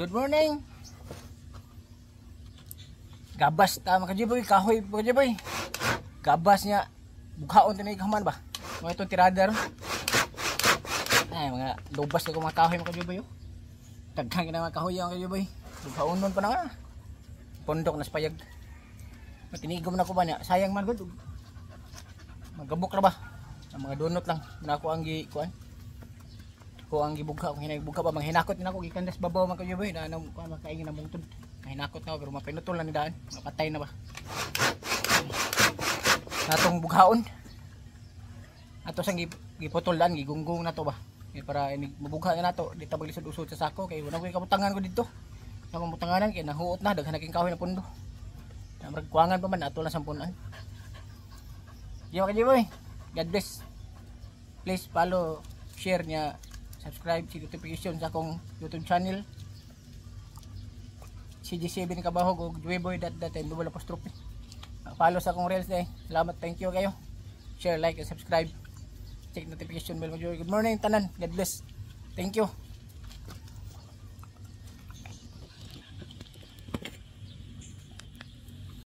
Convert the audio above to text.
Good morning. Gabas ta, mga kajiboy, kahoy, mga kajiboy. Gabas niya, bughaon tinay kaman ba? Mga itong tirada ron. Ay, mga lubas na ko mga kahoy, mga kajiboy. Oh. Daghan na mga kahoy, mga kajiboy. Bughaon nun pa na nga. Pondok na payag. Matinigom na ko ba niya? Sayang man gud. Magabok ra ba? Ang mga donot lang. Na ako ang gi kuan. Ko ang gibugha kung hinay bugha ba manghinakot ni nako gikan das babaw, mga kajiboy, na anong kuan makaingin ang bungtod. Mahinakot na ako, pero mapinutol na ni daan. Mapatay na ba? Natong bughaon. Ato sang giputol daan, gigunggong na to ba. Kay para ini mabugha na nato, di ta maglisod usod sa sako kay wala koy kabutangan ko dito. Sa akong butanganan kay nahuot na, daghan na king kahoy na pundo. Na murag kuwangan pa man ato lang sampunan. Yo kajiboy. God bless. Please follow, share niya, subscribe si notification sa akong YouTube channel. CG7 Kabahog og Dweboy dot dot and double apostrophe. Follow sa akong reels eh. Salamat, thank you kayo. Share, like, and subscribe. Check notification bell mo. Good morning tanan. God bless. Thank you.